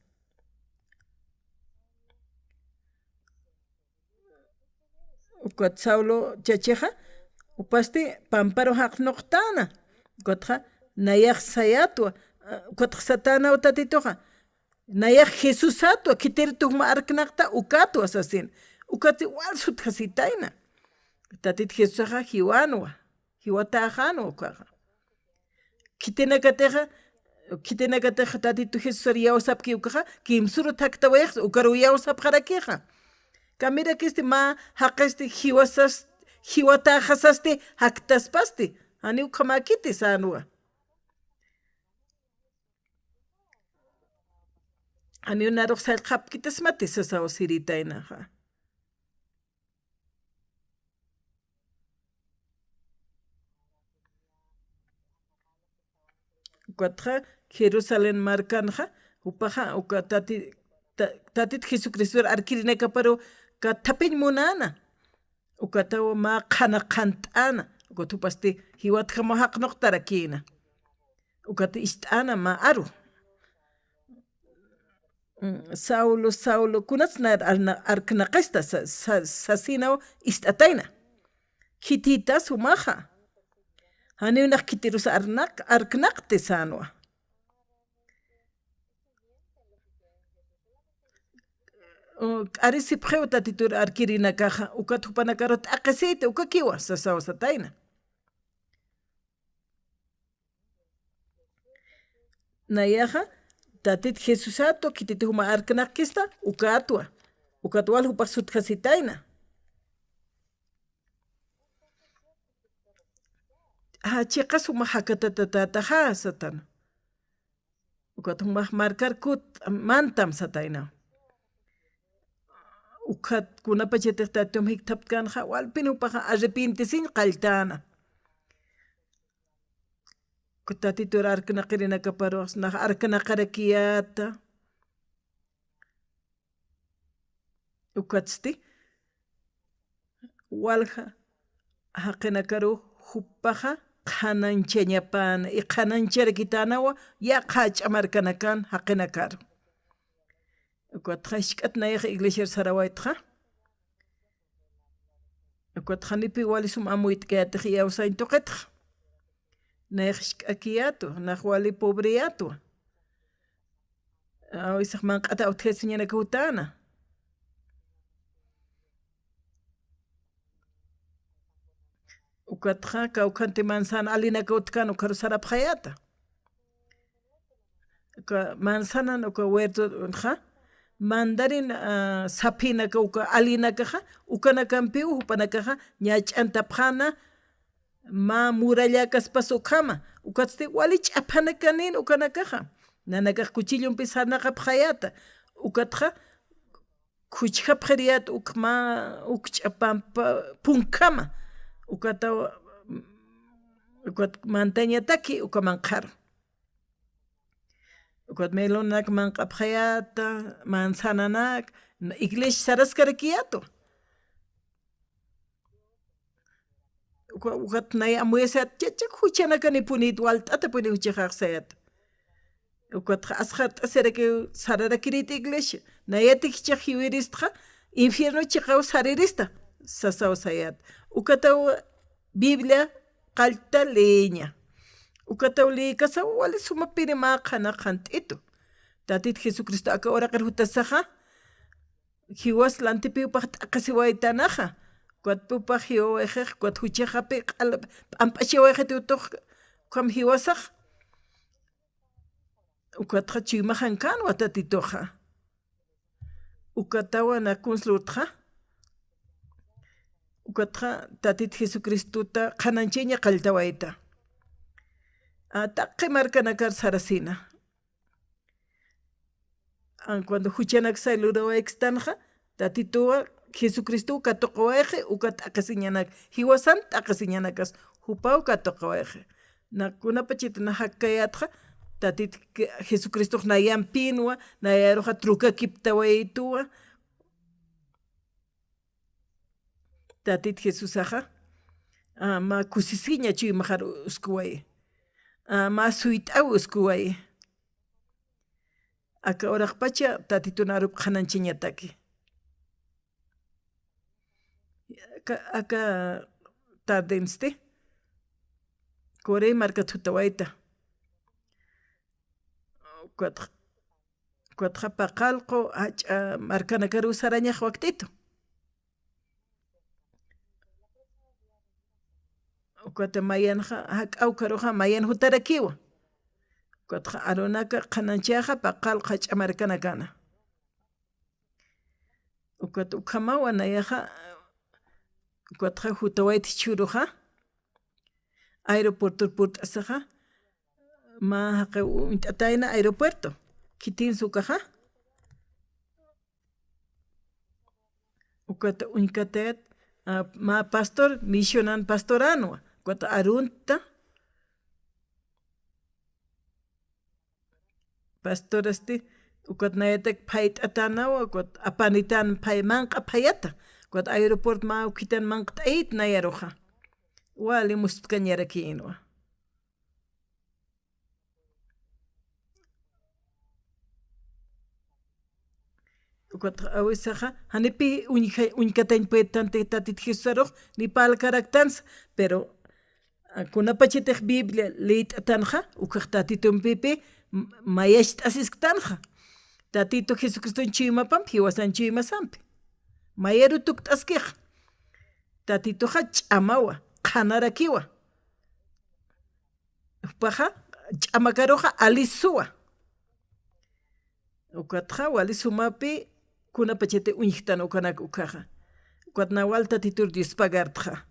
Ukat Saulo chachixa, jupasti pamparu jaqnuqtäna. Ukatxa nayax sayätwa, ukatxa satänaw Tatituxa, "Nayax Jesusatwa, khitir juma arknaqta ukatwa" sasin. Ukatsti wal sutjasitayna. Tatit Jesusaxa jiwanwa, jiwatäxänwa ukaxa. Khitinakatixa, khitinakatixa Tatitu Jesusar iyawsapki ukaxa, kimsürut jaktawayaxsa, ukaruw iyawsapxarakixa. Kamirakisti mä jaqisti jiwasas-, jiwatäxasasti jaktaspasti, janiw ukhamäkiti sänwa. Janiw narux sallqapkitasmati sasaw siritaynaxa. Ukatxa Jerusalén markanxa, jupaxa, uka Tati-, Ta-, Tatit Jesucristor arkirinakaparu kathapiñ munäna. Ukataw mä qhana qhant'äna, ukat jupasti jiwatjamaw jaqnuqtarakïna. Ukat ist'äna mä aru. Mm, "Saulo, Saulo, kunats nayaru arna-, arknaqista?" sa-, sa-, sasinaw ist'atayna. "Khititas jumaxa. Janiw nax khitirus arnaq-, arknaqti" sänwa. U, k'arisipxiw Tatitur arkirinakaxa, ukat jupanakarux t'aqhisiti, ukakiwa sasaw satayna. Nayaxa, Tatit Jesusatwa, khitit juma arknaqkista, ukatwa. Ukat wal jupax sutjasitayna. "A, chiqas juma jakatatatataxa" satana. Ukat jumax markar kut mantam satayna. Ukat kunapachatix Tatitum jikthaptkanxa, walpin jupaxa arrepentisiñ qalltäna. Ukat Tatitur arknaqirinakaparux nax arknaqarakiyäta. Ukatsti, walja jaqinakarux jupaxa qhanañchañapäna, y qhanañcharakitanawa yaqha jach'a markanakan jaqinakaru. Ukatxa jisk'at nayax iglesiar sarawaytxa. Ukatxa janipi wali sum amuyt'kayätix iyawsañ tuqitxa. Nayax jisk'akiyätwa, nax wali pobreyätwa. A veces manq'at utjasiñanakaw utjäna. Ukatxa kawkhanti manzana alinakaw utjkän, ukaru sarapxayäta. Uka manzanan, uka huertonxa, mandarin, ah, saphinaka, uka alinakaxa, ukanakampiw jupanakaxa ñach'antapxäna, mä muralläkaspas ukhama, ukatsti wali ch'aphanakanin ukanakaxa. Nanakax cuchillompi sarnaqapxayäta, ukatxa khuchjapxiriyät uk mä, uk ch'apampa punkhama, ukataw, ukat mantañataki uka manqharu. Ukat melonanak manq'apxayäta, manzananak, iglesia saraskarakiyätwa. Uka, ukat nay amuyasayät, chachak juchanakanipunitu, walt'atapuni juchaxax sayät. Ukatxa asxart'asirakiw sararakirït iglesia. Nayatik jichhax jiwiristxa, infierno chiqaw sarirista, sasaw sayät. Ukataw Biblia qallta leeña. Ukataw lïkasaw wali sumapiri mä qhana qhant'itu. Tatit Jesucristo aka uraqir jutasaxa, jiwas lantipiw pax t'aqisiwaytanaxa. Ukat pupax jiwawayxix, ukat juchaxapi q'al p'amp'achiwayxiti utux, ukham jiwasax. Ukatxa chuymaxankänwa Tatituxa. Ukatawa nakuns lurtxa. Ukatxa Tatit Jesucristuta qhanañchaña qalltawayta. A, taqi markanakar sarasina. A, cuando juchanaksa lurawaykistanxa, Tatituwa Jesucristow katuqawayxi, uka t'aqisiñanak, jiwasan t'aqisiñanakas, jupaw katuqawayxi. Na kunapachatix na jakkayätxa, Tatit Jesucristox nayampinwa, nayaruxa trukakiptawaytuwa. Tatit Jesusaxa, a, mä kusisiña chuymaxar uskuwayi. A, mä suyt'aw uskuwayi. Aka uraqpacha Tatitun arup qhanañchañataki. Aka, aka tardensti, Corea markat jutawayta. Ukatx-, ukatxa paqallqu jach'a markanakaruw sarañax wakt'itu. Ukata mayanxa, jak'a ukaruxa mayan jutarakiwa. Ukatxa arunaka qhanañchaxa paqallqu jach'a markanakana. Ukat ukhamawa nayaxa, ukatxa jutawayta jichhüruxa, aeropuertor purt'asaxa, mä jaqi uñt'atayna aeropuerto, khitinsa ukaxa. Ukat uñkatayat, a, mä pastor, misionan pastoränwa, ukat aruntta, pastorasti, ukat nayatak phayt'atänawa, ukat apanitan phay-, manq'a phayata, ukat aeroport mä ukhitan manq't'ayit nayaruxa. Wali mustkañarakïnwa. Ukat awisaxa, janipi uñja-, uñkatañ puedtanti Tatit Jesusarux, ni parlkaraktansa, pero, a, kunapachatix Biblia liyt'atanxa, ukax Tatitumpipi m-, mayacht'asisktanxa. Tatitu Jesucriston chuymapampi, jiwasan chuymasampi. Mayaru tukt'askixa. Tatituxa ch'amawa, qhanarakiwa. Jupaxa, ch'amakaruxa alisuwa. Ukatxa, wali sumapi, kunapachati uñjtan ukanak ukaxa. Ukat na wal Tatitur Dios pagartxa.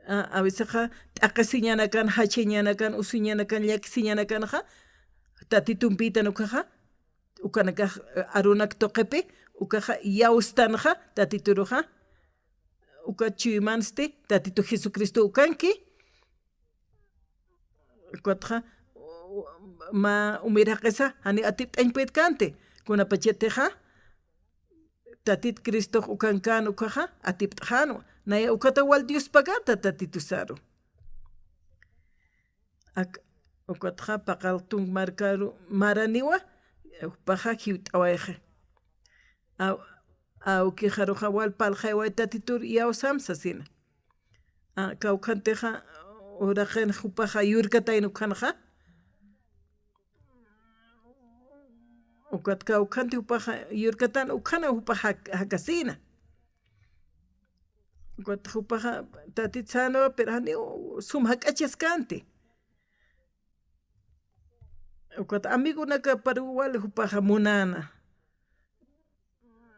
A, a veces t'aqisiñanakan, jachiñanakan, usuñanakan, llakisiñanakanxa, Tatitumpitan ukaxa, ukanakax, eh, arunak tuqipi, ukaxa iyawstanxa, Tatituruxa, uka chuymansti, Tatitu Jesucristo ukanki, ukatxa, mä umir jaqisa, jani atipt'añ puedkänti, kunapachatixa, Tatit Cristox ukankän ukaxa, atipt'xänwa, naya ukata wal Dios pagarta Tatitusaru. Ak-, ukatxa paqallq tunk markaru maraniwa, jupaxa jiwt'awayxi. Aw-, awkixaruxa wal parlxayway Tatitur iyawsam sasina. A, kawkhantixa, uraqin jupaxa yurkatayna ukhanxa. Ukat kawkhanti jupaxa yurkatan ukhana jupaxa jak-, jakasina. Ukat jupaxa Tatit sänwa, pero janiw sum jak'achaskänti. Ukat amigonakaparuw wali jupaxa munäna.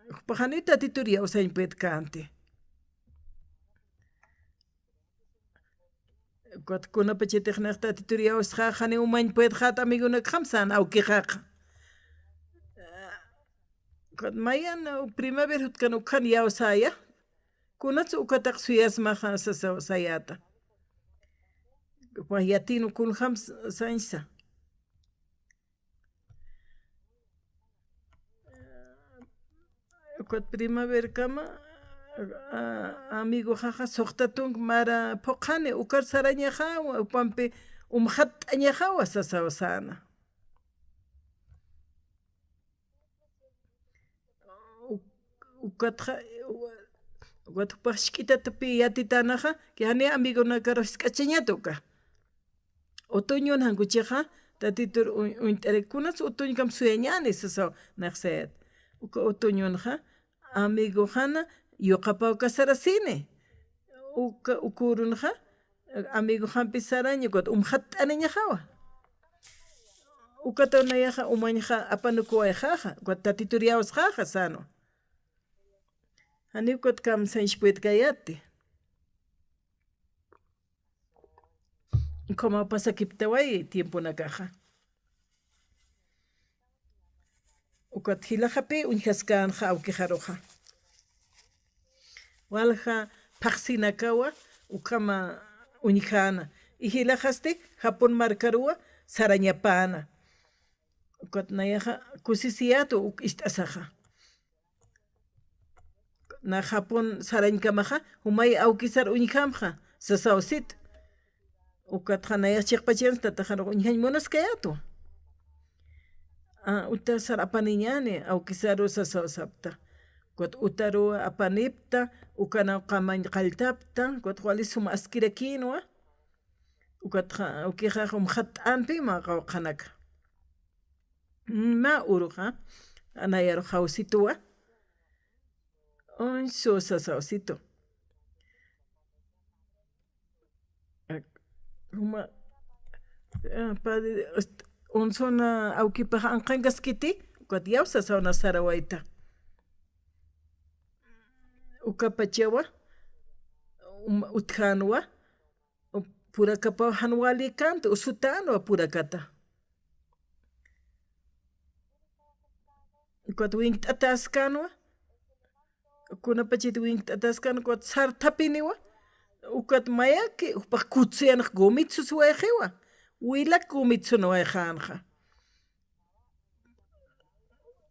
Jupaxa janiw Tatitur iyawsañ puedkänti. Ukat kunapachatix nax Tatitur iyawsxä, janiw umañ puedxät amigonakxam sän awkixaxa. Ukat mayan primavera jutkan ukhan iyawsäya. Kunats ukataq suyasmaxa sasa-, sayäta. Ukat yatïn kunjam s-, sañsa. Ukat primaverakama, a, amigoxaxa suxta tunk mara phuqhani ukar sarañaxawa, jupampi umxatt'añaxawa sasaw säna. U-, ukatxa, u-, Ukat jupax jisk'itatupi yatitänaxa, que janiw amigonakaru jisk'achañäta uka. Otoñon jan kuchixa, Tatitur uñ-, uñt'arik, kunas otoñkam suyañäni sasaw nax sayät. Uka otoñonxa, amigoxana, yuqapaw casarasini. Uka, uka urunxa, amigoxampi saraña, ukat umxatt'aniñaxawa. Ukataw nayaxa umañxa apanukuwayxäxa, ukat Tatitur iyawsxäxa sänwa. Janiw ukat kamsañs puedkayäti. Ukhamaw pasakiptaway tiemponakaxa. Ukat jilaxapï uñjaskänxa awkixaruxa. Walja phaxsinakawa ukhama uñjäna. Y jilaxasti Japón markaruwa sarañapäna. Ukat nayaxa kusisiyätwa uk ist'asaxa. Na Japón sarañkamaxa, jumay awkisar uñjamxa, sasaw situ. Ukatxa nayax chiqpachansa tataxarux uñjañ munaskayätwa. A, utasar apaniñäni, awkisaru sasaw sapta. Ukat utaruw apanipta, ukanaw qamañ qalltapta, ukat wali suma askirakïnwa. Ukatxa, awkixax umxatt'anpi mä qawqhanaka. Mä uruxa, nayaru jawsituwa. Uñsu sasawsitu. Juma, ah, padre, est-, unsuna awkipax anqankaskiti, ukat iyawsasaw nax sarawayta. Ukapachawa, um, utjänwa, purakapaw jan wali känti, usutänwa purakata. Ukat winkt'atäskänwa, kunapachat winkt'atäskän, ukat sarthapiniwa, ukat mayaki, jupax kutsuyanx gumitsusiwayxiwa, wilak gumitsunwayxänxa.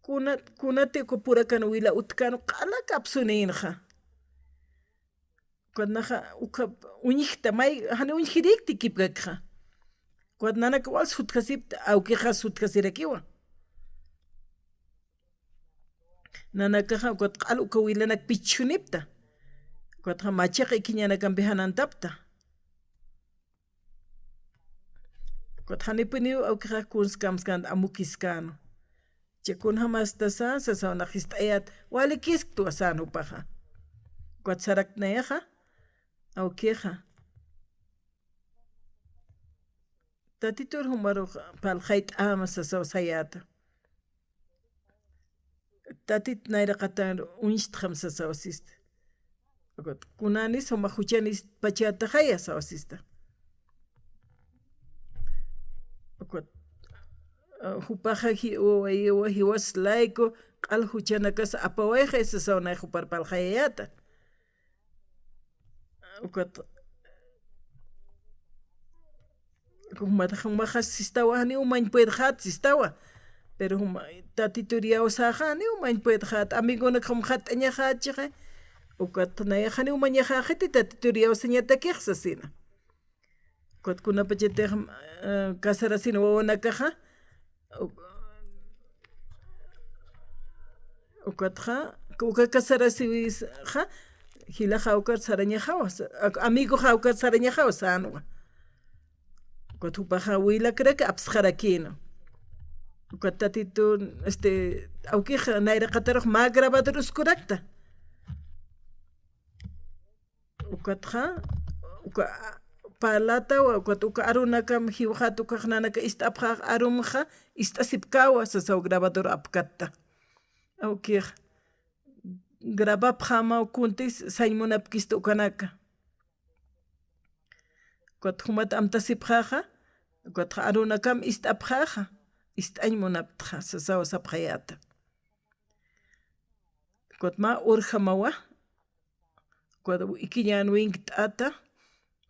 Kuna-, kunati uka purakan wila utjkänwa, q'alak apsunïnxa. Ukat naxa, uka uñjta, may, jani uñjirïkti kipkakxa. Ukat nanaka wal sutjasipta, awkixa sutjasirakiwa. Nanakaxa, ukat q'al uka wilanak pichhunipta. Ukatxa machaqa ikiñanakampi janantapta. Ukat janipuniw awkixa kuns kamskänt amukiskänwa. Chay kunjamästasa, sasaw nax jist'ayät, walikisktwa sän jupaxa. Ukat saraknayaxa, awkixa. Tatitur jumarux parlxayt'äma sasaw sayäta. Tatit nayraqatar uñstxam sasaw sista. Ukat kunanis jumax juchanïspachätaxaya sasaw sista. Ukat, ah, jupaxa ji-, u-, jiwa-, jiwas layku q'al juchanakas apawayxay sasaw nay jupar parlxayayäta. Ukat, jumatax jumaxa sistawa, janiw umañ puedxät sistawa. Pero juma, Tatitur iyawsäxa, janiw umañ puedxät, amigonak jumxatt'añaxächixa. Ukat nayax janiw umañaxäxiti, Tatitur iyawsañatakix sasina. Ukat kunapachatix, eh, casarasin wawanakaxa, u-, ukatxa, uka casarasiwisxa, jilaxa ukat sarañaxawa, sa-, ak-, amigoxa ukat sarañaxawa sänwa. Ukat jupaxa wilakrak apsxarakïna. Ukat Tatitu, este, awkix nayraqatarux mä grabador uskurakta. Ukatxa, uka parlata, ukat uka arunakam jiwxät ukax nanaka ist'apxäx arumxa, ist'asipkäwa sasaw grabador apkatta. Awkix, grabapxämaw kuntis sañ munapkista ukanaka. Ukat jumat amtasipxäxa, ukatxa arunakam ist'apxäxa, ist'añ munaptxa, sasaw sapxayäta. Ukat mä urjamawa, ukat ikiñan winkt'ata,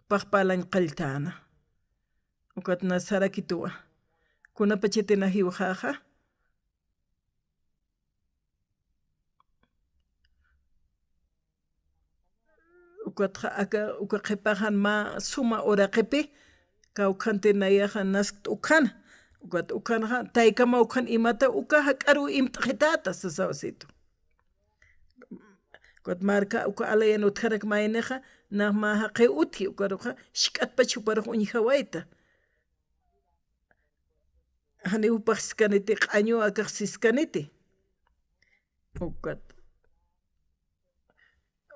pax parlañ qalltäna. Ukat na sarakituwa. Kunapachati na jiwxäxa. Ukatxa aka, uka qhipaxan mä suma uraqipi, kawkhanti nayaxa naskt ukhana. Ukat ukhanxa, taykama ukhan imata, uka jak'aruw imt'xitäta, sasaw situ. Ukat marka uka alayan utjarak maynixa, nax mä jaqiw utji, ukaruxa, jisk'atpach juparux uñjawayta. Janiw jupax siskaniti, q'añu akax siskaniti. Ukat.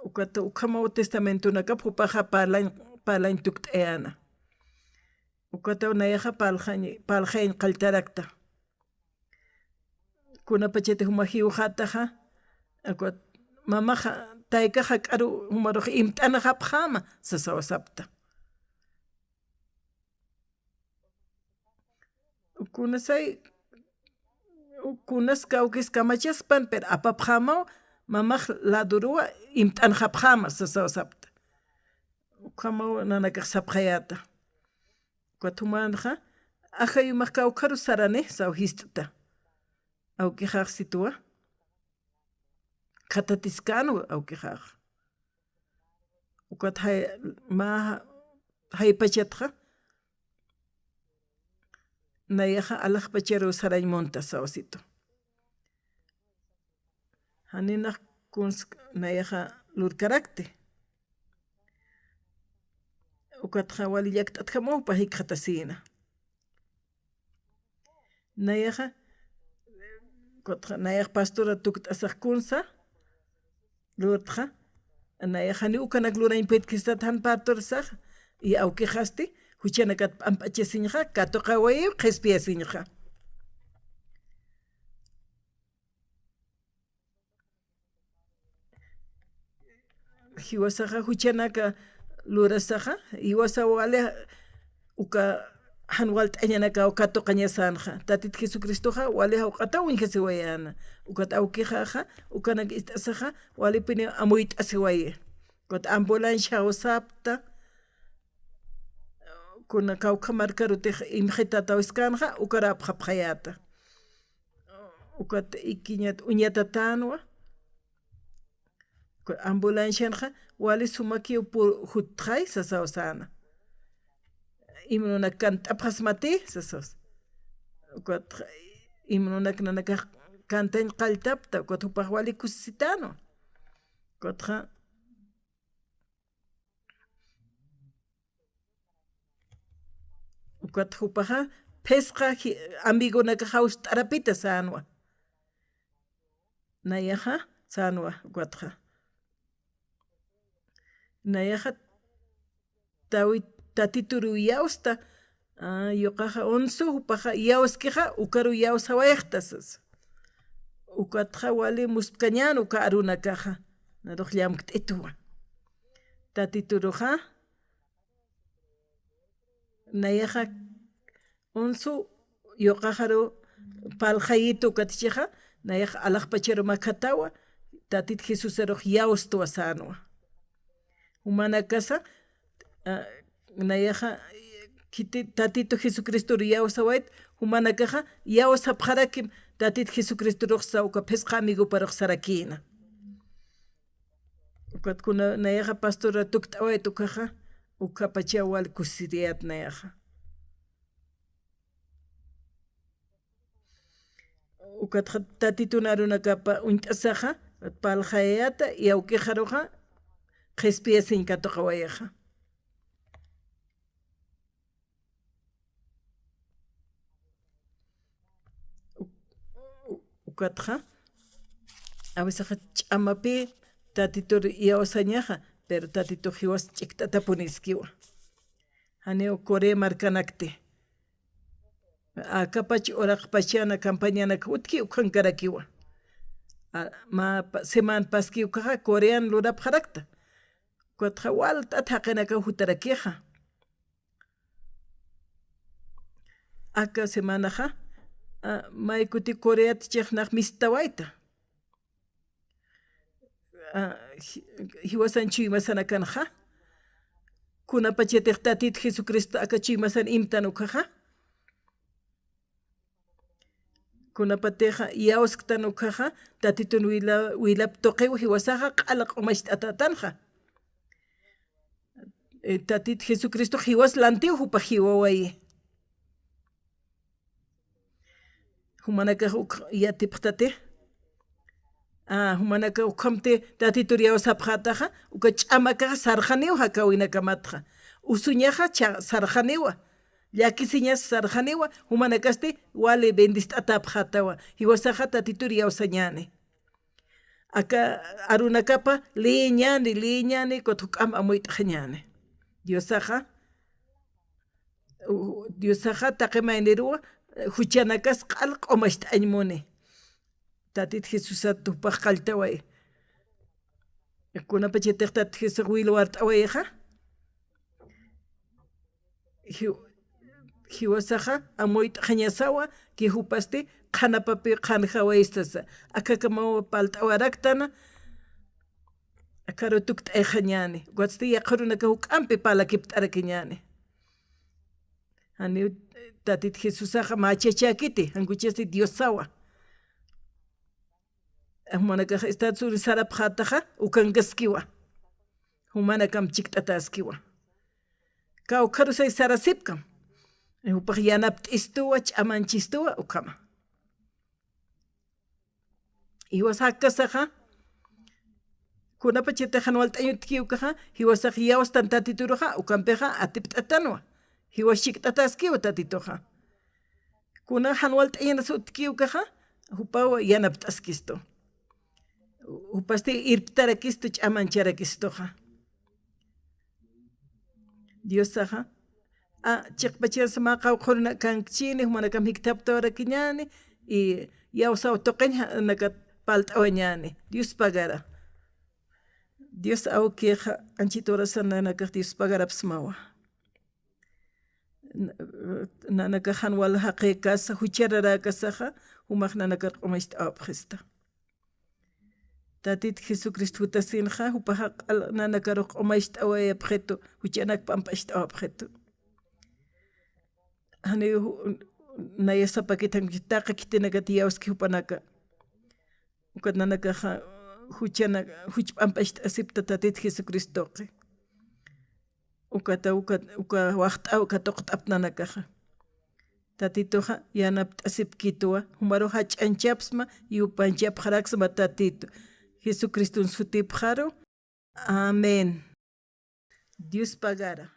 Ukat ukhamaw testamentonakap jupaxa parlañ, parlañ tukt'ayäna. Ukataw nayaxa parlañ, parlañ qalltarakta. Kunapachati juma jiwxataxa, ukat mamaxa, taykaxa k'aru jumarux imt'anxapxäma, sasaw sapta. Kunasay, kunas kawkis kamachaspan, pero apapxämaw, mamax laduruwa imt'anxapxäma, sasaw sapta. Ukhamaw nanakax sapxayäta. Ukat jumanxa, ajayumax kawkharu sarani, saw jist'ta. Awkixax situwa. Khatatiskänwa awkixax. Ukat jay, mä jaypachatxa, nayaxa alaxpacharuw sarañ munta saw situ. Janinax kuns nayaxa lurkarakti. Ukatxa wali llakt'atjamaw jupax jikxatasïna. Nayaxa, ukatxa nayax pastora tukt'asax kunsa, lurtxa, nayaxa janiw ukanak lurañ puytkistat jan pastorsax, y awkixasti, juchanakat p'amp'achasiñxa, katuqawayiw, qhispiyasiñxa. Jiwasaxa juchanaka lurasaxa, jiwasaw wali uka jan walt'añanakaw katuqañasänxa. Tatit Jesucristoxa wali jawq'ataw uñjasiwayäna. Ukat awkixaxa, ukanak ist'asaxa, walipini amuyt'asiwayi. Ukat ambulancia jawsapta, kuna kawkha markarutix imxitataw iskänxa, ukar apxapxayäta. Ukat ikiñat uñatatänwa. Ambulancianxa, wali sumakiw pur jutxay sasaw säna. Imnunak kant'apxasmati, sasaw. Ukat imnunak nanakax kantañ qalltapta, ukat jupax wali kusisitänwa. Ukatxa, ukat jupaxa, phisqa ji-, amigonakax jawst'arapita sänwa. Nayaxa, sänwa, ukatxa. Nayaxa, tawi-, tatituru yawsta, a, yuqaxa unsu, jupaxa yawskixa, ukaru yawsawayxta sas. Ukatxa wali muspkañän uka arunakaxa, narux llamkt'itwa. Tatituruxa, nayaxa unsu yuqaxaru parlxayitu katichixa, nayax alaxpacharu makhatawa, Tatit Jesusarux yawstwa sänwa. Jumanakasa, a, nayaxa, khiti Tatitu Jesucristoru yawsawayt, jumanakaxa yawsapxarakim Tatit Jesucristoruxsa uka phisqa amigoparux sarakïna. Ukat kuna nayaxa pastora tukt'awayt ukaxa, ukapachaw wal kusiriyät nayaxa. Ukatxa Tatitun arunakapa uñt'asaxa, parlxayäta, y awkixaruxa, qhispiyasiñ katuqawayaxa. U-, u-, ukatxa, a veces ch'amapi Tatitur iyawsañaxa, pero Tatitux jiwas ch'ikt'atapuniskiwa. Janiw Corea markanakti. Akapach uraqpachana campañanak utjki ukhankarakiwa. A, mä pa-, semana paskiw ukaxa Corean lurapxarakta. Ukatxa walt'at jaqinakaw jutarakixa. Aka semanaxa, a, may kuti Coreat chixnax mistawayta. A, ji-, jiwasan chuymasanakanxa. Kunapachatix Tatit Jesucristo aka chuymasan imtan ukaxa. Kunapatixa iyawsktan ukaxa, Tatitun wila-, wilap tuqiw jiwasaxa q'ala q'umacht'atätanxa. E, Tatit Jesucristo jiwas lantiw jupax jiwawayi. Jumanakax uk yatipxtati. Jumanaka ukhamti tatitur iyawsapxätaxa, uka ch'amakaxa sarxaniw jakawinakamatxa. Usuñaxa sarxaniwa, llakisiñas sarxaniwa. Jumanakasti wali bendist'atäpxätawa. Jiwasaxa tatitur iyawsañäni. Aka arunakapa liyiñäni liyiñäni, kut juk'am amuyt'xañäni. Diosaxa diosaxa taqi mayniruwa juchanakas q'al q'umacht'añ muni. Tatit jesusat jupax qalltaway. Kunapachatix tatit jesusax wilwart'awayixa, jiwasaxa amuyt'xañasawa ki jupasti qhanapapiw qhanjawayistasa. Akhakamaw palt'awaraktana. Akharu tukt'ayxañäni, ukatsti yaqharunaka juk'ampi parlakipt'arakiñäni. Janiw tatit jesusaxa mä chachäkiti, jankuchasti diosawa. Jumanakax estados unidos sarapxätaxa ukankaskiwa. Jumanakam chikt'atäskiwa. Kawkharusay sarasipkam. Jupax yanapt'istuwa, ch'amanchistuwa ukhama. Jiwas jakkasaxa kunapachatix jan walt'añ utjki ukaxa, jiwasax iyawstan tatituruxa ukampixa atipt'atanwa. Jiwas chikt'ataskiwa tatituxa. Kuna jan walt'añanas utjki ukaxa, jupaw yanapt'askistu. Jupasti irptarakistu, ch'amancharakistuxa. Diosaxa chiqpachans mä qawqhurunakax kankchini, jumanakam jikthaptawarakiñäni. Iyawsaw tuqiñ nakat palt'awañäni. Dios pagara. Dios awkixa anchit urasananakax Dios pagarapsmawa. Nanakax jan wal jaqïkasa juchararäkasaxa, jumax nanakar q'umacht'awapxista. Tatit jesucristo jutasinxa jupaxa q'al nanakarux q'umacht'awayapxitu, juchanak p'amp'acht'awapxitu. Janiw nayasapakit jankuchi taqi khitinakat iyawski jupanaka. Ukat nanakaxa juchanak juch p'amp'acht'asipta tatit jesucristoqi. Ukata uka waxt'aw uka tuqt'ap nanakaxa. Tatituxa yanapt'asipkituwa, jumaru jach'anchapsma, yupanchapxaraksma tatitu jesucriston sutipxaru. Amén. Dios pagara.